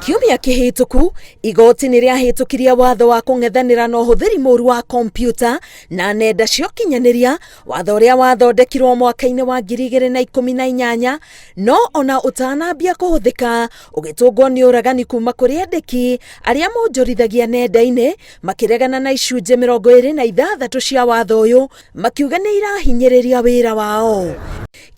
Kiumia kĩhĩtũku, igooti nĩ rĩahĩtũkirie watho wa kũng'ethanĩra na ũhũthĩri mũru wa kompiuta na nenda cia ũkinyanĩria, watho ũrĩa wathondekirwo mwaka-inĩ wa 2018, no ona ũtanambia kũhũthĩka, ũgĩtũngwo nĩ ũragani kuma kũrĩ andĩki arĩa monjorithagia nenda-inĩ makĩregana na icunjĩ 26 cia watho ũyũ, makiuga nĩ irahinyĩrĩria wĩra wao.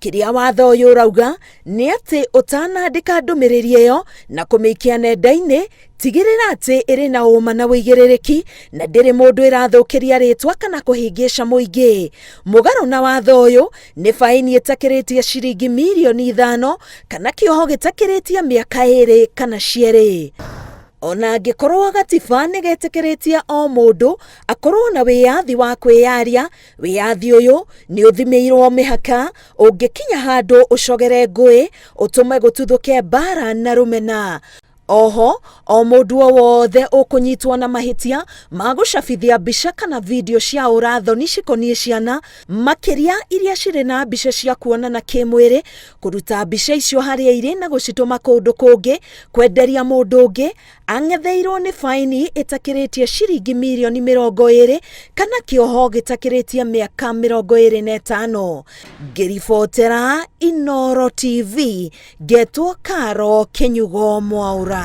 Kĩrĩa watho ũyũ ũrauga nĩ atĩ ũtanandĩka ndũmĩrĩri ĩyo na kũmĩikia nenda-inĩ, tigĩrĩra atĩ ĩrĩ na ũma na ũigĩrĩrĩki na ndĩrĩ mũndũ ĩrathũkĩria rĩtwa kana kũhĩngĩca mũingĩ. Mũgarũ na watho ũyũ nĩ baĩni ĩtakĩrĩtie ciringi mirioni 5 kana kĩoho gĩtakĩrĩtie mĩaka 2 kana cierĩ. Ona angĩkorwo gatiba nĩ getĩkĩrĩtie o mũndũ akorwo na wĩyathi wa kwĩyaria, wĩyathi ũyũ nĩ ũthimĩirwo mĩhaka ũngĩkinya handũ ũcogere ngũĩ, ũtũme gũtuthũke mbara na rũmena. Oho o mũndũ o wothe ũkũnyitwo na mahĩtia ma gũcabithia mbica kana video cia ũrathoni cikoniĩ ciana, makĩria iria cirĩ na mbica cia kuonana kĩmwĩrĩ, kũruta mbica icio harĩa irĩ na gũcitũma kũndũ kũngĩ kwenderia mũndũ ũngĩ, ang'etheirwo nĩ baini ĩtakĩrĩtie ciringi mirioni 20 kana kĩoho gĩtakĩrĩtie mĩaka 25. Ngĩribotera Inooro TV, ngetwo Karo Kĩnyugo Mwaura.